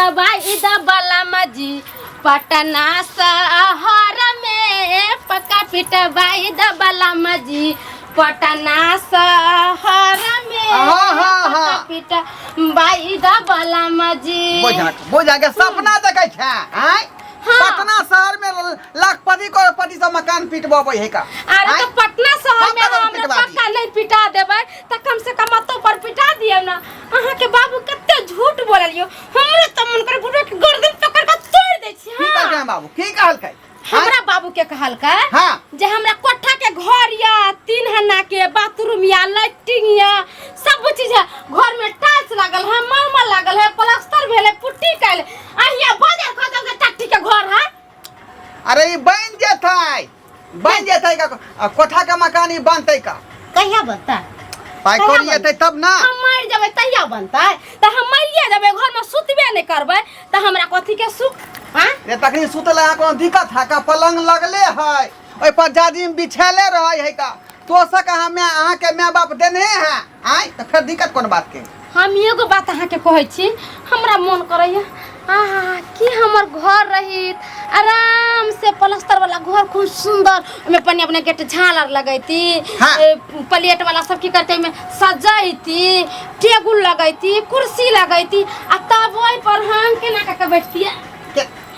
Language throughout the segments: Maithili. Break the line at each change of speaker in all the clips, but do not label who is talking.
पिटवाई द बलम जी पटना शहर में, पक्का पिटवाई द बलम जी पटना शहर में,
हाँ, हाँ,
पक्का
हाँ।
पिटवाई द बलम जी।
बोझा बोझा के सपना देखै छै आँय?
हाँ।
पटना शहर में लाखपति करोड़पति सब मकान पिटबबै है का?
अरे
आँय?
तो पटना शहर में
हम कतऽ
हमरा
पिटवा दी?
पक्का नहीं पिटा देबै तऽ कम से कम अतौ पर पिटा दियौ ना। अहाँ के बाबू कते झूठ बोललियो, हमरो तऽ मन कर बुढ़वा के गर्दन पकड़ के तोड़ दै छी।
की कहलकै
हाँ।
बाबू? की कहलकै?
हमरा बाबू के कहलकै
हाँ।
जे हमरा कोठा के घर या 3 हन्ना के बाथरूम या लैट्रिन या सब चीज है, घर में टाइल्स लागल है, मलमल लागल है, प्लास्टर भेल है, पुट्टी कैल आ हिया बाजार खसल के टट्टी के घर है।
अरे ई बन जेतै, बन जेतै का? आ कोठा के मकान ई बनतै का?
कहिया बनतै?
पाइ
कहिया
कौड़ी एतै तब ना।
हम मरि जेबै तहिया बनतै? तऽ हम मरिए जेबै, घरमे सुतबे नहि करबै तऽ हमरा कथी के सुख? आँ?
रे तखनी सुतल अहाँ कोनो दिक्कत है का? पलंग लगले है, ओहि पर जाजिम बिछेले रहै है का, तोशक अहाँ माय, अहाँ के माय बाप देने है आय, तऽ फेर दिक्कत कोन बात के?
हम एगो बात अहाँके कहै छी, हमरा मन करैया आहा कि हमर घर रहित आराम से प्लास्टर वाला घर खूब सुंदर, ओहिमे बढ़िया बढ़िया गेट झालर लगैती,
हाँ।
ए, प्लेट वाला सब की करते ओहिमे सजैती, टेबुल लगैती, कुर्सी लगैती आ तब ओहि पर हम केना कऽ के बैठतियै।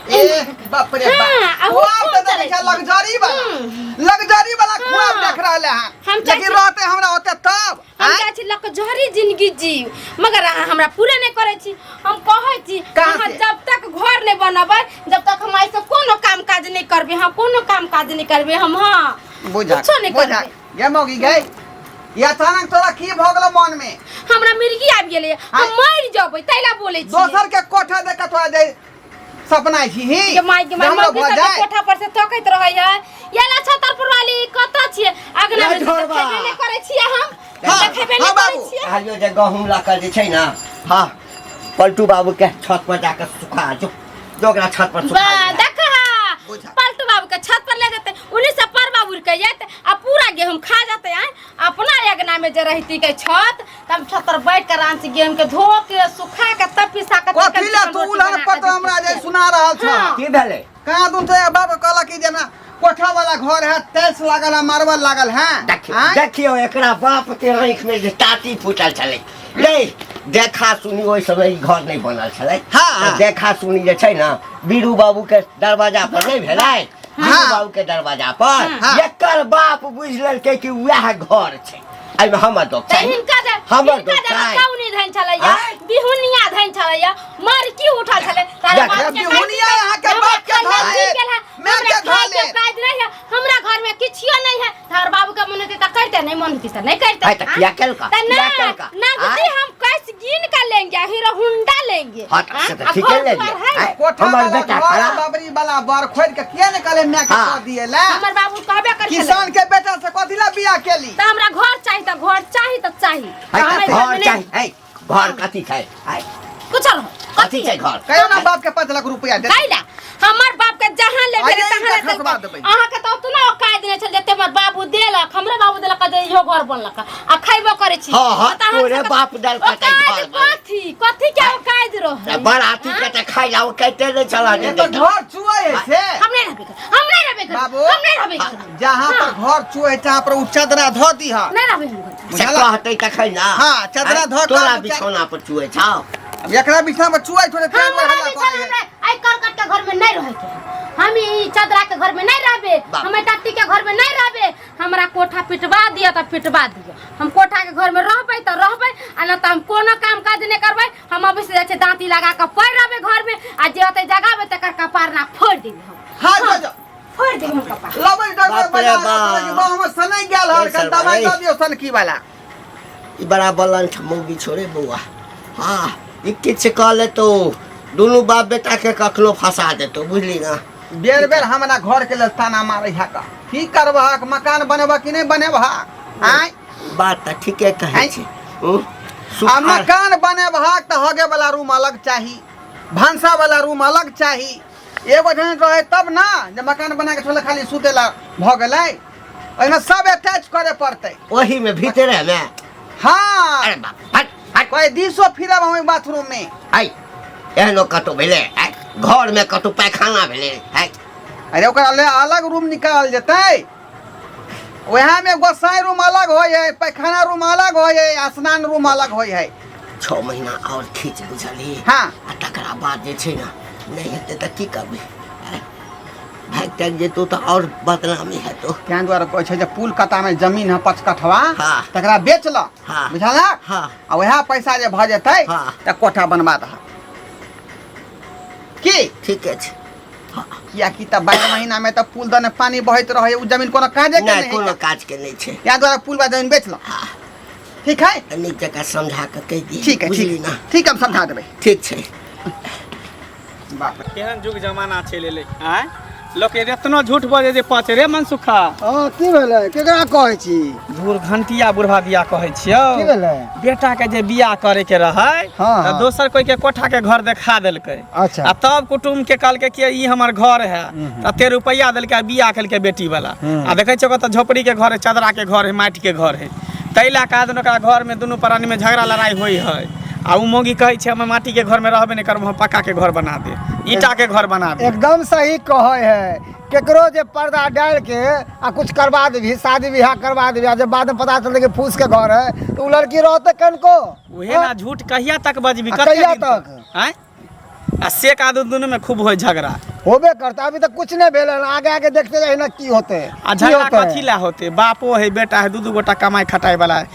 ए बाप रे बाप।
हाँ, आ वो
ख्वाब
खूब
तऽ देखै
चलै
छै
छै।
लग्जरी वाला, लग्जरी वाला ख्वाब
हाँ।
देख रहल है।
हम चाहै
लेकिन
छी-
रहते हमरा होते तब
हम
आँय?
चाहै छी लकझरी जिंदगी जीव, मगर अहाँ हमरा पूरे नहि करै छी। हम कहै छी
कहाँ
अहाँ
से?
जब तक घर नहि बनेबै जब तक हम ऐसे कोनो काम काज नहि करबै। हाँ, कोनो काम काज नहि करबै हम। हाँ,
बुझा
कुछो नहि
बुझा
करबै।
गे मौगी गई, ये अचानक तोरा की भऽ गेलो मन में?
हमरा मिर्गी आबि गेलै, हम
आँय?
मरि जेबै तै ला बोलै छी।
दोसर के कोठा देख के तोरा जे सपना छी ही
के माय के माय,
जे हमरो
मौगी
भऽ
सबके
जाय।
कोठा पर से तकैत रहै है। ये ला छतरपुर वाली कतऽ छियै? अगना में
ले झोरबा।
देखेबे नहि करै छियै हम।
हाँ,
देखेबे
हाँ
नहि करै
बाबू।
छियै।
कहलियौ जे गहूँम लऽ कऽ जे छै ने, हाँ, पलटू बाबू के छत पर जाकऽ सुखा जो, जो ओकरा छत पर सुखा
बा
दिअ।
देख हा,
बुझा।
पलटू बाबू के छत पर ले जेतै, उन्हीं से पर बाबू के जेतै आ पूरा गेहूं खा जेतै। आय अपना अंगना में जे रहती के छत, त हम छत पर बैठ के आराम से गेहूं के धो के सुखा के तब पिसा के
कथी
चिकन
ले
चिकन
तू
रोटी
उलहन
बना के
पत्र हमरा जे
देती।
सुना रहल छ?
हाँ।
की भेलै?
कहाँ दून से बाप कहलक कि जे हमरा कोठा वाला घर है, टाइल्स लागल है, मार्बल लागल है।
देखियौ
आँय?
देखियौ एकरा बाप के आँखि में जे टाटी फूटल छलै रे, देखा सुनी ओहि समय ई घर नहि बनल छलै।
हाँ, हाँ।
तऽ देखा सुनी जे छै ने बीरू बाबू के दरवाजा पर नहि भेलै? बीरू बाबू के दरवाजा पर
हाँ।
एकर बाप बुझि लेलकै कि वएह घर छै, एहिमे हमर दोख
तऽ
छै?
हिनका जे
हमर
हिनका
दोख
जे
छै?
कौनी धन छलैया,
आँय?
बिहुनिया धन छलैया, मरकी उठल छलै, तारे
देख,
बाप के
बिहुनिया
काटि
अहाँके
हमरा
बाप के
खाना
धऽ
जी
लेत,
गेल है,
माय
हमरा
के धऽ
खाय के
लेत।
काज नहीं है, हमरा घर में किछियो नहीं है। तोहर बाबू के मन होतै तऽ करतै, नहीं मन होतै तऽ नहीं करतै।
आँय, तऽ किया केलका?
तऽ
किया
ना
केलका?
नगदी
आँय?
हम कैश गिन के लेंगे, हीरो होंडा लेंगे।
हाँ, तऽ
आँय?
से तऽ
आ
ठीके
घर
लेलियै।
दुआर है।
आँय?
कोठा
हमर
वाला
बेटा
घर
खड़ा।
बाबरी वाला बर खोद के किया ने कहले माय के
हाँ।
कह दिए ला?
हमर बाबू कहबे करै छलै।
किसान के बेटा से कथी ला बियाह केली?
तऽ हमरा घर चाही तऽ घर चाही तऽ चाही।
है
हमरा
तऽ
घर
घर
में
चाही है, घर कथी छै? है,
कुछ रहो।
कथी छै घर?
कहियो ना बाप के 5 लाख रुपया दे।
कैला हमर बाप के जहाँ ले
आइए
गेलै तहाँ
इनका
ले
खसबा
देलकै।
देबै।
अहाँके तऽ ओतना औकात नहि छल जते हमर बाबू देलक। हमरो बाबू देलक जे इहो घर बनलक आ खैबो करै छी।
हाँ, हाँ,
तऽ अहाँ
तोरे
सबके
बाप देलकै तऽ
औकात
घर बनल।
कथी कथी के औकात रहै?
बराती के तऽ खाइ ला कहते नहि छला
ये तो घर चुए है से।
हम नहि रहबै घर, हम नहि रहबै घर,
बाबू।
हम नहि रहबै घर।
जहाँ पर घर चुए है तहाँ पर उ चदरा धो दीह।
नहि रहबै हम घर।
से कहतै तखन ना।
हाँ, चदरा धऽ कऽ
तोरा बिछौना पर चुए छौ?
अब एकरा बिछौना पर चुए थोड़े तेल
हमरा
हल्ला
बिछौना
करै है।
हमरा एहि करकट के घर में नहीं रहे के है। हम ई चदरा के घर में नहीं रहबे,
बाप।
हम टट्टी के घर में नहीं रहबे। हमरा कोठा पिटवा दिअ तऽ पिटवा दिअ, हम कोठा के घर में रहबै तऽ रहबै आ न तऽ हम कोनो काम काज नहि करबै। हम अभी से जाइ छियै दाँती लगा कऽ पड़ि रहबै घर में आ जे ओतै जगाबै तकर कपार ना फोड़ि देबै हम।
हाँ, जो, जो।
फोड़ि देबै हम कपार।
लबै डॉक्टर
बाप रे
बजा
बाप।
कि बा हमर सनै गेल हर
ए
कन
सरवा,
दवाई
ए।
दऽ दियौ सनकी वाला।
ई बड़ा बलंठ मौगी छोड़े बौआ। हाँ, ई किछु कऽ लेतौ, दुनू बाप बेटा के कखनो फंसा देतौ, बुझली ना?
बेर बेर हमरा घर के लेल ताना मारै है का। की करबहक? मकान बनेबह कि नहि बनेबहक? आँय?
बात तऽ ठीके कहै
आँय?
छी।
आ मकान बनेबहक तऽ हगे वाला रूम अलग चाही, भनसा वाला रूम अलग चाही। एगो जन रहे तब ना जे मकान बना के छोड़ले खाली सुते ला भऽ गेलै, ओहिमे सब अटैच करे पड़तै।
ओही में भीतरे में?
हाँ।
अरे बाप, हट हट।
कोई दिसो फिरब हम बाथरूम में।
आई एहनो कतौ भेलै आँय? घरमे कतौ पैखाना भेलै आँय?
अरे ओकरा ले अलग रूम निकालल जेतै वएह में गोसाई रूम अलग होइ है पैखाना रूम अलग होइ है आ स्नान रूम अलग होइ है
6 महीना आओर खींच बुझलही
हाँ।
आ तकरा बाद जे छै ने नहि हेतै तऽ की करबै आँय? भागि तागि जेतौ तऽ आओर बदनामी हेतौ
तें दुआरे कहै छै जे पुल कता में जमीन है 5 कठवा
हाँ।
तकरा बेच ल
हाँ।
बुझल
हाँ।
आ वएह पैसा जे भऽ जेतै
हाँ।
तऽ कोठा बनवा दह की
ठीके छै
कियाकि तऽ 12 महीना में तऽ पुल दने पानी बहैत रहै उ जमीन कोनो काजे के
नहि
नहि
कोनो काज के नहि छै
तें दुआरे पुल बा जमीन बेच ल
हाँ।
ठीक है
नीक जकाँ समझा कऽ कहि दिहे
ठीक है
बुझली
ठीक
ने
ठीक हम समझा देबै
ठीक छै
बाप रे।
केहन जुग जमाना चलि एलै आँय लोक एतनो झूठ बजै जे पच रे मनसुखा
हँ की भेलै केकरा कहै छी
धूर घंटिया बुढ़वा दिया कहै छियौ
की भेलै
बेटा के जे बियाह करे के रहै
हाँ,
तऽ
हाँ।
दोसर कोई के कोठा के घर देखा देलकै
अच्छा।
आ तब कुटुम्ब के कहलकै कि ई हमर घर है तते रुपैआ देलकै आ बियाह केलकै बेटी वाला आ देखै छियै ओकर तऽ झोपड़ी के घर है चदरा के घर है माटि के घर है ताहि लए कऽ आदमी ओकरा घर में दुनू प्राणी में झगड़ा लड़ाई होइ है आ उ मौगी कहै छै हम माटी के घर में रहबे नहि करब हम पक्का के घर बना दे ईटा के घर बना दे
एकदम सही कहै है केकरो जे पर्दा डाल के आ कुछ करवा देबही शादी बियाह करवा देबही आ जब बाद में पता चलतै कि फूस के घर है तो उ लड़की रहतै कनको
उहे ना झूठ कहिया तक बजबी
आ
कते
कहिया
दिन तक आँय आ से का दुनू में खूब होय झगड़ा
होबे करता अभी तक कुछ नहीं भेल हन आगे आगे देखते जाही ना की होते
आ झगड़ा कथी ला होते बापो है बेटा है दू दू गोटा कमाइ खटाइ वाला है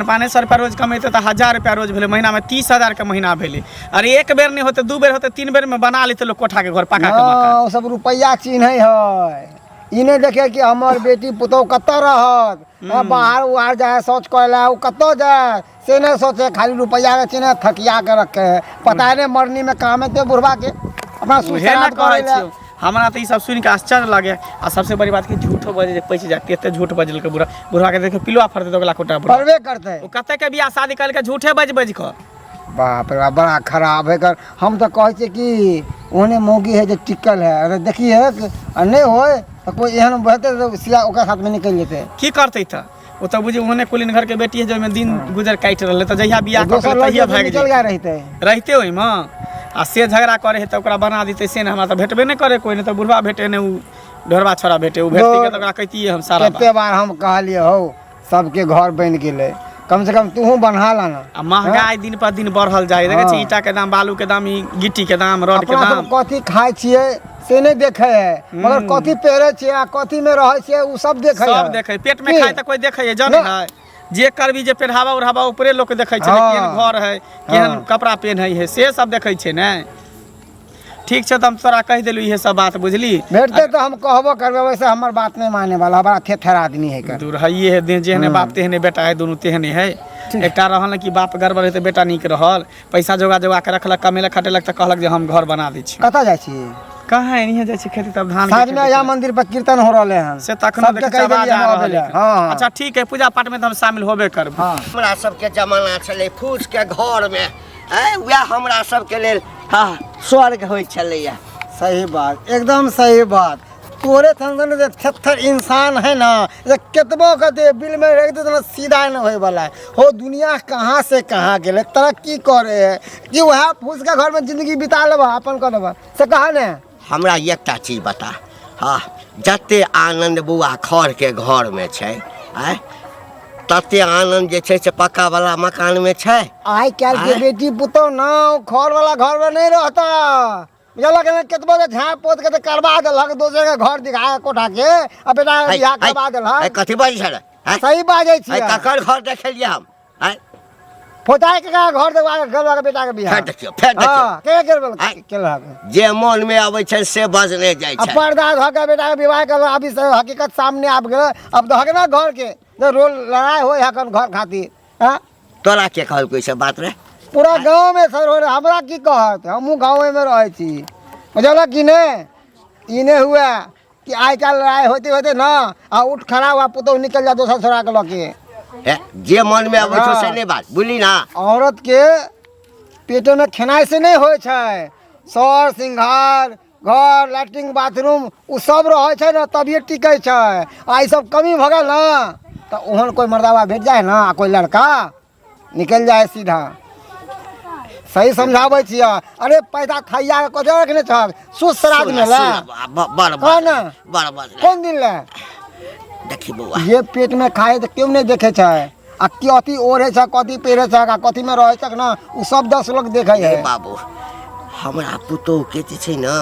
500 रुपया रोज कमेते तऽ 1000 रुपया रोज भेलै महीना में 30,000 के महीना भेलै अरे एक बेर नहीं होते दू बेर होते तीन बेर में बना लेते लोग कोठा के घर पका के मकान
ओ सब रुपया चिन्है है ई नहि देखे कि हमर बेटी पुतोह कतऽ रहत बाहर उहार जाए शौच करे ला ओ कतऽ जाए से नहीं सोचे खाली रुपया के चिन्ह थकिया के रखे है पता नहीं मरनी में काम है बुढ़वा के अपना
उहे ना कहै छियौ हमरा तऽ ई सब सुनि के आश्चर्य लगे आ सबसे बड़ी बात कि झूठो बजे जे पैसे जाते एते झूठ बजलकै बुढ़ा बुढ़वा के देखो पिलुआ फड़तै तऽ ओकरा कोटा बुढ़ा
पड़बे करते
ओ कते के बियाह शादी करलकै झूठे बज बज कऽ
बाप रे बाप बड़ा खराब है कर हम तऽ कहै छियै कि ओहने मौगी है जे टिकल है अगर देखिए आ नहि होय तऽ कोइ एहन हेतै तऽ सीधा ओकरा साथमे निकलि जेतै
की करतै तऽ ओ तऽ बुझी ओहने कुलीन घर के बेटी है जे ओहिमे दिन गुजर काटि रहलै तऽ जहिया बियाह कऽ
दोसर
के तहिया
लड़की
भागि
निकल
जेतै
गया रहितै
रहिते ओहिमे आ से झगड़ा करे है तऽ ओकरा बना देतै से नहि हमरा तऽ भेटबे नहि करे कोइ नहि तऽ बुढ़वा भेटे नहि ओ ढोरबा छोड़ा भेटे ओ भेटती तऽ ओकरा कहितियै हम सारा बात
कते बार हम कहलियै हौ सबके घर बनि गेलै कम से कम तूहू बन्हा लाना
आ महंगाई दिन पर दिन बढ़ल जाइ देखै छी
हाँ।
ईटा के दाम बालू के दाम ई गिट्टी के दाम रड के
अपना
दाम
सब कथी खाइ छियै से नहि देखै है मगर कथी पहिरै छियै आ कथी मे रहै छियै ओ सब देखै
सब
है
देखै पेट में
की?
खाइ तऽ कोई देखै है जानै
ना।
है जे करबी जे पेढ़ावा उढ़ावा ऊपरे लोक देखै छै
हाँ।
केहन घर है केहन
हाँ।
कपड़ा पेन्है है से सब देखै छै ने ठीक छै तऽ हम तोरा कहि देलू इहे सब बात बुझली
भेटतै तऽ हम कहबो करबै वैसे हमर बात नहि माने वाला बड़ा थेथर आदमी है कर
दूर हइए है दे- जेहने बाप तेहने बेटा है दुनू तेहने है एकटा रहल ने कि बाप गड़बड़ है तऽ बेटा नीक रहल पैसा जोगा जोगा के रखलक कमेलक खटेलक तऽ कहलक जे हम घर बना दै छी
कतऽ जाइ छी
कहाँ एनहिए जाइ छी खेती तब धान के
साँझ में
खेती
अया मंदिर पर कीर्तन हो रहले हन
से तखनो
सबके
देखै
कहि
आवाज
देलियै
आ
हम
रहल
अबै लए।
है।
हाँ
अच्छा ठीक है पूजा पाठ में तऽ हम शामिल होबे करब
हाँ
हमरा सबके जमाना छलै फूसके घरमे आँय वएह हमरा सबके लेल हाँ स्वर्ग होइ छलैया
सही बात एकदम सही बात तोरे सन जे थेथर इंसान है ना जे केतबो के दे बिल में रख दे ना सीधा नहीं होए वाला है हो दुनिया कहाँ से कहाँ गेले तरक्की करे है कि वह फूस के घर में जिंदगी बिता लेबा अपन कर लेबा से कहा ने
हमरा एकटा चीज बता हाँ जते आनन्द बौआ खरके घरमे छै आँय तते आनन्द जे छै से पक्का वाला मकानमे छै
आइ काल्हि के
आँय?
बेटी पुतोह ना खर वाला घर में नहीं रहता बुझलक ने केतबो के झाँप पोत के तऽ करबा देलक दोसर के घर दिखा के कोठा के आ बेटा के
है,
बियाह
है,
करबा
है,
देलक
कथी बजै छै रे आँय?
सही बाजै
है,
छियै
ककर घर देखेलियै हम आँय?
पोताय के कहाँ घर देखबा के करलक बेटा के बियाह
फेर देखियौ फेर देखियौ
हाँ के करबल
आँय?
केलक
जे मन मे अबै छै से बजने जाइ
आ
छै
पर्दा धऽ के बेटा के विवाह करलक अभी से हकीकत सामने आबि गेल अब दहक ना घर के जे रोल लड़ाई होय हकन घर खातिर हाँ
तोरा के कहलकै ई सब बात रे
पूरा गाँव में सर हो रहा हमरा की कहत हमहूँ गाँवे में रहै छी बुझलक कि नहि ई नहि हुए कि आइ काल्हि लड़ाइ होते होते ना आ उठ खड़ा हुआ पुतहु निकल जा दोसर छोड़ा के लऽ के
हे, जे मन मे अबै छौ से
हाँ।
नहि बात बुझली ना
औरत के पेटे में खेनाइ से नहि होइ छै सर सिंघार घर लैट्रिन बाथरूम ओ सब रहै छै ने तभिए टिकै छै आ ई सब कमी भऽ गेल ने तऽ ओहन कोइ मर्दाबा भेट जाइ ने आ कोइ लड़का निकलि जाइ सीधा सही समझाबै छियै। अरे पैसा थैया के कथी रखने छह सुध श्राद्ध में ला
बड़
कह ना।
बड़ बड़
कोन दिन ले
देखी बौआ
जे पेट में खाए तऽ केओ नहि देखै छै आ कथी ओढ़े छै कथी पहिरे छै आ कथी में रहै छै ना ओ सब 10 लोग देखै है।
बाबू हमरा पुतोह के जे छै ने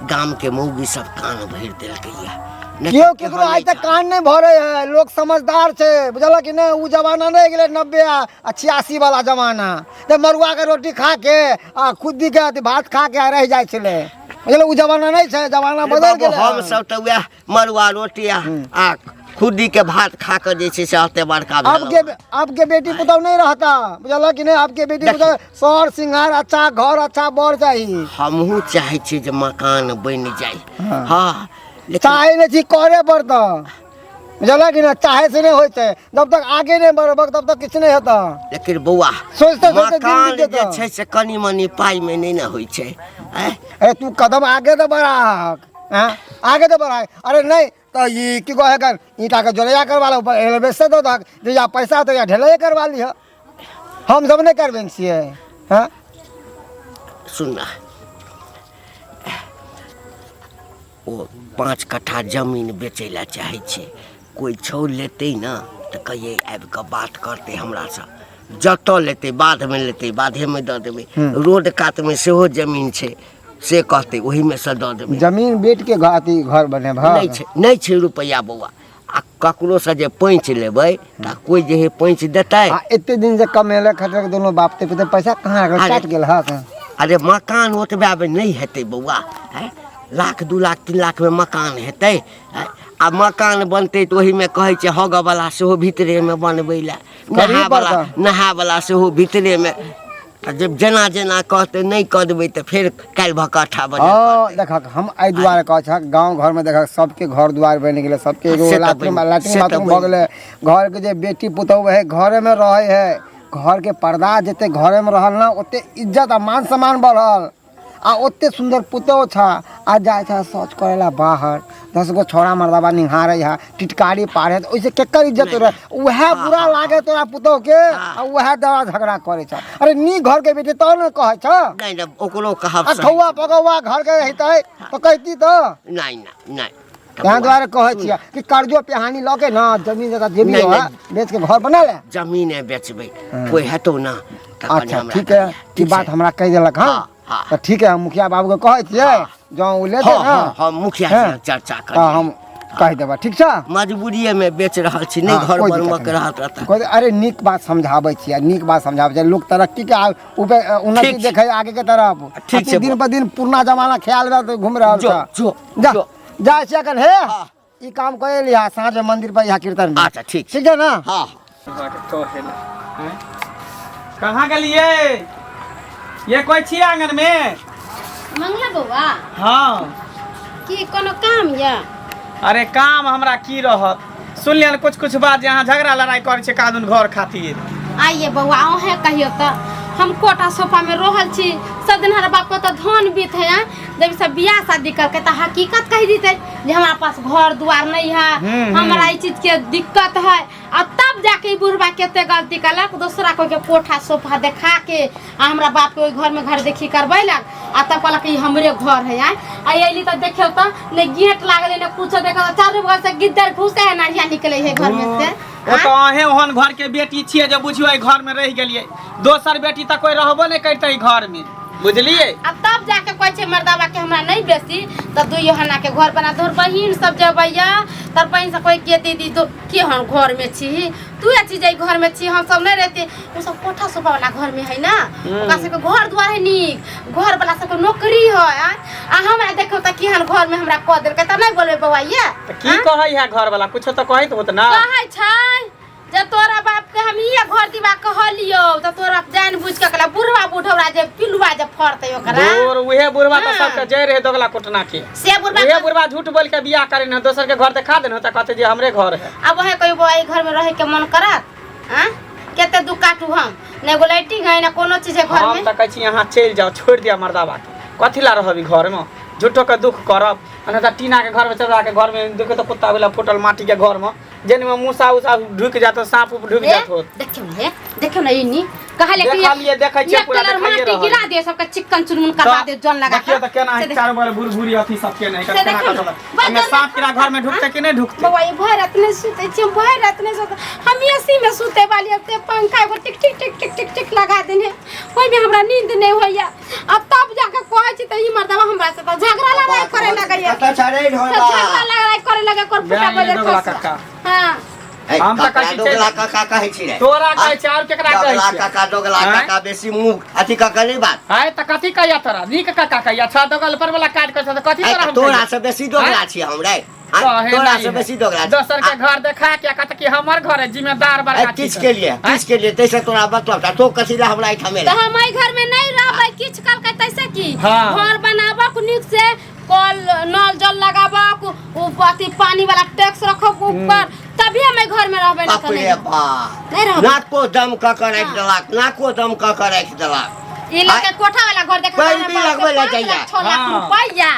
गाम के मौगी सब कान भरि देलकै या
केओ केकरो आइ तक कान नहि भरे है। लोग समझदार छै बुझलक कि नहि। ओ जमाना नहि गेलै 90 आ 86 वाला जमाना तऽ मड़ुआ के रोटी खा के आ खुद्दी के अथी भात खा के रहि जाइ छलै बुझल। ओ जमाना नहि छै, जमाना बदल गेलै।
हम सब तऽ वएह मड़ुआ रोटी आ खुद्दी के भात खा के जे छै से एते बड़का
अब के अब के बेटी पुतहु नहीं रहता बुझल कि नहीं। अब के बेटी पुतहु सर सिंगार अच्छा घर अच्छा बर चाही।
हमहूँ चाहै छी जे मकान बनि जाय। हाँ
चाहे नहीं छी करे पड़ता बुझल कि नहीं। चाहे से नहीं होय छै, जब तक आगे नहीं बढ़बक तब तक किछु नहीं हेतऽ।
लेकिन बौआ
सोचते सोचते दिन
मकान
बीत जेतऽ।
जे छै से कनि मनि पाइ मे नहि ने होइ छै।
अरे तू कदम आगे तो बढ़ा, हाँ आगे तो बढ़ा। अरे नहीं तो ये की कहे कर ईटा के जोड़ैया करवा लो, एलबेस्टर दो दहक जे या पैसा तो या ढलैया करवा लिह। हम सब नहीं करबे छियै। हाँ
सुन ना, ओ 5 कट्ठा जमीन बेचै लए चाहै छै, कोइ छौ लेतै ना तऽ कहियै आबि कऽ बात करतै हमरासँ। जतऽ लेतै बाधमे लेतै, बाधेमे दऽ देबै। रोड कातमे सेहो जमीन छै, से कहतै ओहिमे सँ दऽ देबै।
जमीन बेच के अथी घर बनेबह?
नहि छै, नहि छै रुपैआ बौआ। आ ककरोसँ जे पैंच लेबै तऽ कोइ जे है पैंच देतै।
आ एते दिन से कमेले खटले दोनों बाप ते पुते पैसा कहाँ रखल?
अरे
कट गेल हक।
अरे मकान ओतबे नहि हेतै बौआ, लाख 2 लाख 3 लाख में मकान हेतै। आ मकान बनतै तऽ ओहिमे कहै छै हगऽवला सेहो भीतरेमे बनबै लए, नहावला नहावला सेहो भीतरेमे। आ जब जेना जेना कहतै नहि कऽ देबै तऽ फेर काल्हि भऽ कऽ अठा बजे।
हँ देखक, हम एहि दुआरे कहै छक गाँव घरमे देखक सबके घर दुआर बनि गेलै, सबके एगो लैट्रिन लैट्रिन बाथरूम भऽ गेलै। घरके जे बेटी पुतहु है घरेमे रहै है, घरके पर्दा जते घरेमे रहल ना ओते इज्जत आ मान सम्मान बढ़ल। आ ओते सुन्दर पुतहु छ आ जाइ छ शौच करे ला बाहर, 10 गो छोड़ा मर्दाबा निहारे है, टिटकारी पारे है, ओइसे केकर इज्जत रहे? उएह बुरा लागे तोरा पुतहु के आ उएह दवा झगड़ा करे छ। अरे नी घर के बेटी तब ने कहै छ।
नहीं नहीं ओकरो कहब
आ ठौआ पगौआ घर के रहितै तऽ कहती तऽ
नहीं नहीं नहीं।
यहाँ दुआरे कहै छियै कि कर्जो पेहानी लऽ के ना जमीन जगह जे भी हो बेच के घर बना ले।
जमीने बेचबै कोई हेतौ ना।
अच्छा ठीक है, ई बात हमरा कहि देलक। हाँ तऽ ठीक है, हम मुखिया बाबू के कहै छियै जँ ओ लेतै ना
हम मुखिया से चर्चा कर
हम कहि देबै। ठीक छै,
मजबूरीए में बेच रहल छी, नहीं घर बनबऽ के रहत
रहता। अरे नीक बात समझाबै छियै, नीक बात समझाबै छियै। लोक तरक्की के ऊपर उन्नति देखे आगे के तरफ।
ठीक छै,
दिन पर दिन पुरना जमाना ख्याल में घूम रहल छै। जा जाइ छियै एखन, हे ई काम कर लिहा, साँझ मंदिर पर यहाँ कीर्तन में।
अच्छा ठीक
ठीक है ना।
हाँ
कहाँ गेलिए? ये कोई छी आंगन में?
मंगला बौआ।
हाँ
की कोनो काम या?
अरे काम हमरा की रहत, सुन लियन कुछ कुछ बात जे अहाँ झगड़ा लड़ाई करै छै कादुन घर खातिर।
आइए बौआ अहें कहियो तऽ हम कोटा सोफा में रहल छी, सब दिन हमारा बाप को तो धन बीत है। जब सब बियाह शादी करके तो हकीकत कह दीते जे हमारा पास घर द्वार नहीं है, हमारा इस चीज के दिक्कत है। आ तब जाके बुढ़बा केते गलती कलक, दोसरा कोई के कोठा सोफा देखा के आ हमरा बाप के ओहि घर में घर देखी करबैलक आ तब कहलक ई हमरे घर है। आ अयली तऽ देखियौ तऽ ने गेट लागल ने कुछो, देखो चारू बगल से गिद्दर घुसे है, नारिया निकले है घर में से।
ओ तो अहें ओहन घर के बेटी छियै जे बुझियौ एहि घर में रहि गेलियै, दोसर बेटी तऽ कोई रहबो नहि करतै घर में, बुझलियै?
आ तब जाके कहै छै मर्दाबा के हमरा नहीं बेसी तऽ दुइयो हना के घर बना। तोहर बहिन सब जबैया तोहर बहिन सब कहै के दीदी तो के हम घर में छी, तू छी जे घर में छी, हम सब नहीं रहते। ओ सब कोठा सोफा वाला घर में है ना, ओकरा सबके घर द्वार है नीक, घर वाला सबके नौकरी है। आ हमरा देखो तऽ केहन घर में हमरा कऽ देलकै तऽ नहीं बोलबै बौआ ये।
तऽ की कहै है घर वाला, कुछो तऽ कहैत होत ना?
कहै छै जे तोरा बाप के हम इहे घर दिवा कहलियौ तऽ तोरा जान बुझ के कहला बुढ़वा बुढ़ौरा जे पिलुआ जे फड़तै ओकरा।
और उहे बुढ़वा तऽ सबके जय रहे दोगला कोटना के,
से बुढ़वा
उहे बुढ़वा झूठ बोल के बियाह करे न, दोसर के घर देखा देन तऽ कहते जे हमरे घर है।
अब वहे कहियो बौआ ई घर में रहे के मन करत? आँ कते दुख काटू हम, ने एगो लाइटिंग है ने कोनो चीज है घर
हम
में।
तऽ कहै छी अहाँ चलि जाउ, छोड़ि दिअ मर्दाबा के, कथी ला रहब ई घर में, झूठो के दुख करब। आ नहि तऽ टीना के घर में चदरा के घर में देखो तऽ कुत्ता वाला फूटल माटी के घर में जेन में मूसा उसा ढुकि जात, साँप उप ढुकि जात होत।
देखियौ ने, देखियौ ने, ई कहले कि
देखलिए, देखै छियै,
एक
पूरा
टेलर
देखाइए
माटी
रहल।
गिरा दिए सबके चिकन चुनमुन करवा दे जन लगा
देखियो
के।
तऽ केना
से
है
देख-
चारू बगल भूर-भूरी अथी सब केने है
से
केना
देखियौ
कऽ
ने।
चलत
बस
एहिमे
जन-
साँप कीड़ा घर में ढुकतै कि नहि ढुकतै
बौआ ये भरि रात नहि सुतै छी हम भरि रात नहि सुतै हम एसी में सुते वाली अब ते पंखा एगो टिक टिक टिक टिक टिक टिक लगा देने ओहिमे हमरा नींद नहि होइया आ तब जाके कहै छी तऽ ई मर्दवा हमरा से तऽ झगड़ा लड़ाई करे लगैया
कतऽ चढ़ै
तऽ
ढोला
झगड़ा लड़ाई करे लगे कर फुटा
जाए
बजर
दोगला
खसला।
कक्का।
हाँ
ए,
हम तऽ
ककरा
कहै छी
दोगला काका कहै छी रे
तोरा कहै छी और केकरा कहै
दोगला
छी
काका दोगला
आँय?
काका बेसी मुँह अथी कऽ के नहि बात
आय तऽ कथी कहैया तोरा नीक काका कहैया छह दोगल पर वाला काट कऽ तऽ कथी
आँय,
तोरा हम
तोरा
कहियै?
से बेसी दोगला
आँय?
छी हम रे आँय,
कहे
तोरा
नहीं
से
है।
बेसी दोगला छी।
दोसर के घर देखा के कहत कि हमर घर है जिम्मेदार
आँय,
बड़का छी
किछु के लिए किछु के लिए तैसे तोरा मतलब छौ तो कथी लए हमरा एहिठाम
तऽ
एलै
हम एहि घर में नहीं रहबै किछु कहलकै तैसे की
हाँ।
घर बनाबक नीक से कल नल जल लगाबक उ अथी पानी वाला टैक्स रखब ऊपर तभी हम एहि घर में रहबै नहीं
बाप
तऽ
रे
नहीं रहबै।
बाप
नहीं रहबै
नाको दम कऽ के राखि
हाँ।
देलक नाको दम कऽ के राखि देलक
ई लड़के कोठा वाला घर देखा
पैर भी लगबै लए जाइया।
6 लाख
हाँ।
रुपैया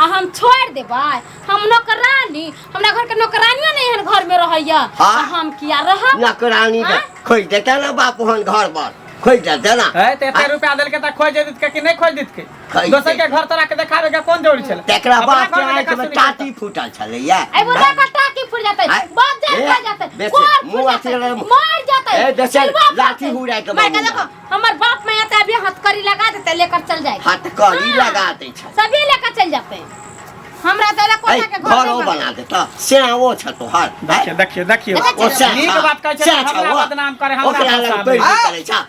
आ हम छोड़ देबै हम नौकरानी हमरा घर के नौकरानियो नहीं एहन घर में रहैया
हाँ।
आ हम किया रहब
नौकरानी के
आँय?
खोजि देतै ने बाप ओहन घर पर खोजि देतै ने
है तऽ एते रुपया देलकै तऽ खोजि देतकै कि नहि खोजि देतकै
खोजि
दोसर के
देतै।
घर तोरा के देखाबे के कोन जरूरी छलै
तकरा
अपना
बाप के
घर में
आँखि में
देखा सुनी
टाटी फूटल छलैया
ए बुढ़ा का टाकी फूट जाते
आँय?
बाप जान
ए,
खा जाते
बेसी,
कोर
मुँह
फूट
अथी
जाते
रहै-
मर जाते
ए, बेसी,
चिलवा
लाठी
फटतै।
हुराय के
मार के
बाबू
देखो हमर बाप मैं आते अभी हथकड़ी लगा देते लेकर चल जाएगा
हथकड़ी
हाँ।
लगा दै छै
सभी लेकर चल जाते हमरा देला
ऐ,
कोठा के घर
घरो
नहीं बना।
बना देता सेहो छ तोहर
देखियो देखियो देखियो
देखै
ओ
छियै?
सएह
नीक
छ,
बात कहै छै
सएह
तऽ
छ,
हमरा
ओ।
बदनाम करे, हमरा
ओकरा लग
फंसाबै।
पैरवी
आँय?
करै छ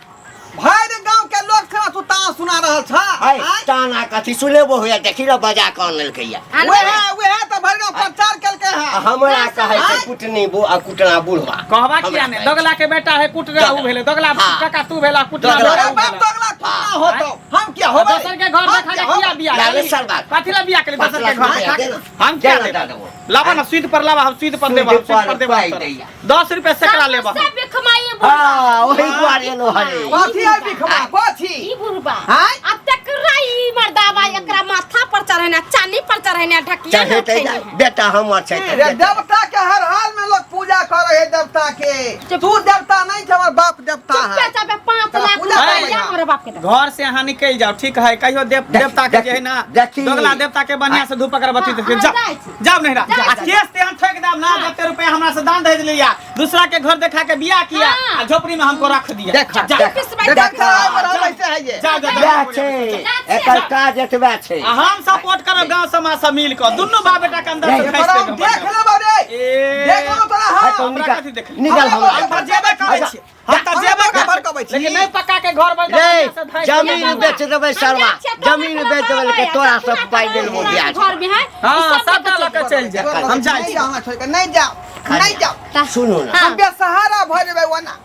भरि गांव के लोग छना तू ताना सुना रहल छ
ऐ, ताना कथी सुनेबो होइया देखी ने बजा कऽ आनलकैया
आनबै
वएह वएह तऽ भरि गांव प्रचार केलकै
आ
हँ
हमरा कहै छै
आँय?
कुटनी बु आ कुटना बुढ़वा
कहबा
हमरा
किया ने
कहै छै।
दोगला के बेटा है कुटना उ भेलै दोगला
हाँ।
काका तू भेला कुटना
दोगला।
बेटा
तोरा
उ
बाप
भेला।
दोगला कुटना होतो हम क्या होबै
दोसर के घर
हम
देखा
क्या
के किया
होबै?
बियाह
लाले
केली?
सरबा।
कथी ला बियाह केली दोसर
पाँच
के
लाख
घर
रुपया
देखा
दे
के?
ना।
हम क्या
दे ना
देब
देबो।
लाबा ना सुद पर लाबा हम सुद पर देब हम
सूद
सुद पर
पर
देब
पाइ दैया।
10 रुपया सैकड़ा लेब हम।
सब बिखमाई बुढ़वा
हाँ ओही दुआरे एलो हरे
कथी है बिखमा कथी
ई बुढ़वा
आँय?
आ तकरा ई मर्दावा एकरा माथा पर चढ़ेना चानी पर चढ़ेना ढकिया
चढ़ेतै
उठेने
ने
है।
बेटा हमर छै तऽ
रे
बेटा।
देवता के हर हाल में लोग पूजा करे है देवता के तू देवता नहीं छै हमर बाप देवता
चुपे
है
चापे 5
तोरा
लाख
पूजा
रुपया
करबै
हमरा बाप के दे।
घर से अहाँ निकलि जाओ ठीक है कहियो देव देवता के जे है ना
देखी।
दोगला देवता के बढ़िया से धूप अगरबत्ती
हाँ,
देखे
हाँ,
जाओ
जाइ छी।
जाओ नहिरा
जाइ
आ
छी।
केस तेहन ठोकि देब ना जते रुपया हमरा से दान दहेज लिया दूसरा के घर देखा के बियाह किया
हाँ।
आ झोपड़ी में हमको रख दिया
देख,
जा
देख।
पिसबै
देख रहल ऐसे है ये
जा जा
वएह छै एकर काज एतबे छै
आ हम सपोर्ट करब गांव समाज सब मिल कऽ दुनू बाप बेटा के अंदर से
नहीं,
खींच
बड़ा हम
देब
देख लेबो रे
ए
देख लेबो तोरा
है
हम
तो
हमरा
निकल
कथी देखली?
निकल
हमरा
हमरा
हम तऽ जेबे करै छी हम तऽ जेबे
हमरा
करै
कहबै
छी
छी।
लेकिन नहि पक्का के घर बन
रे जमीन बेच देबै सरवा जमीन बेच देबै लेकिन तोरा सब पाइ देलबो ब्याज
घर में है
हाँ सबटा लऽ कऽ चलि जा हम जाइ
नहीं
छी
जाओ हमरा छोड़ के नहीं जाओ नहीं जाओ
सुनू ने
हाँ।
हम बेसहारा भऽ जेबै ओना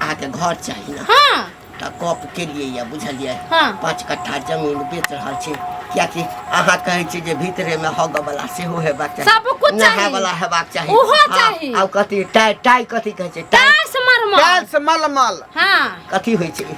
अहाँके घर चाही ने
हाँ
तऽ गप केलियै यऽ बुझलियै
हाँ।
5 कट्ठा जमीन बेच रहल छी कियाकि अहाँ कहै छी जे भीतरेमे हग वाला सेहो हेबाक चाही
सब कुछ चाही।
नहाय वाला हेबाक चाही
ओहो
हाँ,
चाही।
आब कथी टाइ टाइ कथी कहै छै टाइ
टाइल्स मरमर
टाइल्स मलमल
हाँ
कथी होइ छै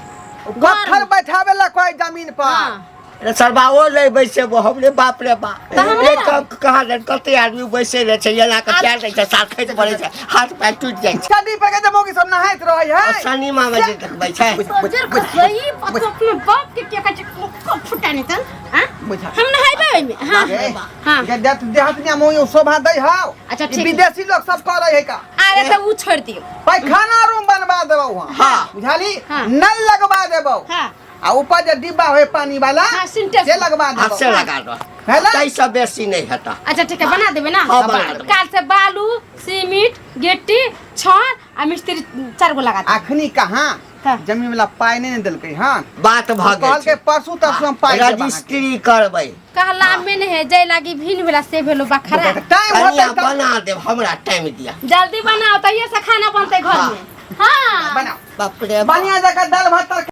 पत्थर बैठाबे ला कोई जमीन पर
हाँ
रे सरबा ओ नहि बैसेबो हमरे बाप रे बाप
तऽ हमरा
एक कप कहाँ दन कते आदमी बैसे रहै छै एना कऽ पैर दै छै साल खसि पड़ै छै हाथ पैर टूटि जाइ छै
चड्डी पर के जे मौगी सब नहाइत रहै
आ
है
शनिमा मे जे देखबै छै
जोर खसई पतो अपने बाप के के कहै छै खूब फुटा नहीं तन हाँ
बुझा।
हम नहाइबे ओइमे हाँ
ए,
हाँ
ये देह देहात में मुँह शोभा दै हौ
अच्छा,
ई
ठीक है।
विदेशी लोग सब करे है का
अरे तो उ छोड़ दियो
पैखाना रूम बनवा देबौ वहाँ
हाँ।
बुझाली
हाँ।
नल लगवा देबौ
हाँ
आ ऊपर जे डिब्बा होय पानी वाला
हाँ, सिंटेक्स।
से लगवा
हाथ
देबौ
से लगा दो
है ना?
ताहिसँ बेसी नहि हेतऽ
अच्छा ठीक है बना देबे ना
हाँ, बना देबै।
काल से बालू सीमेंट गिट्टी छड़ आ मिस्त्री चार गो लगा देबै।
अखनी कहाँ
हाँ।
जमीन वाला पाइ नहि ने देलकै हँ
बात भऽ गेल
कहलकै
छै।
परसू तरसू हम पाइ देब अहाँके।
रजिस्ट्री करबै
कहला में नहीं है जय लागी भिन भेला से भेलो बखरा
टाइम
कनिया
होतै तब
बना देब हमरा टाइम दिअ
जल्दी बनाओ तहिए से खाना बनते घर
हाँ।
में हाँ
बनाओ
बाप रे बाप।
बढ़िया जगह दाल भात तरकारी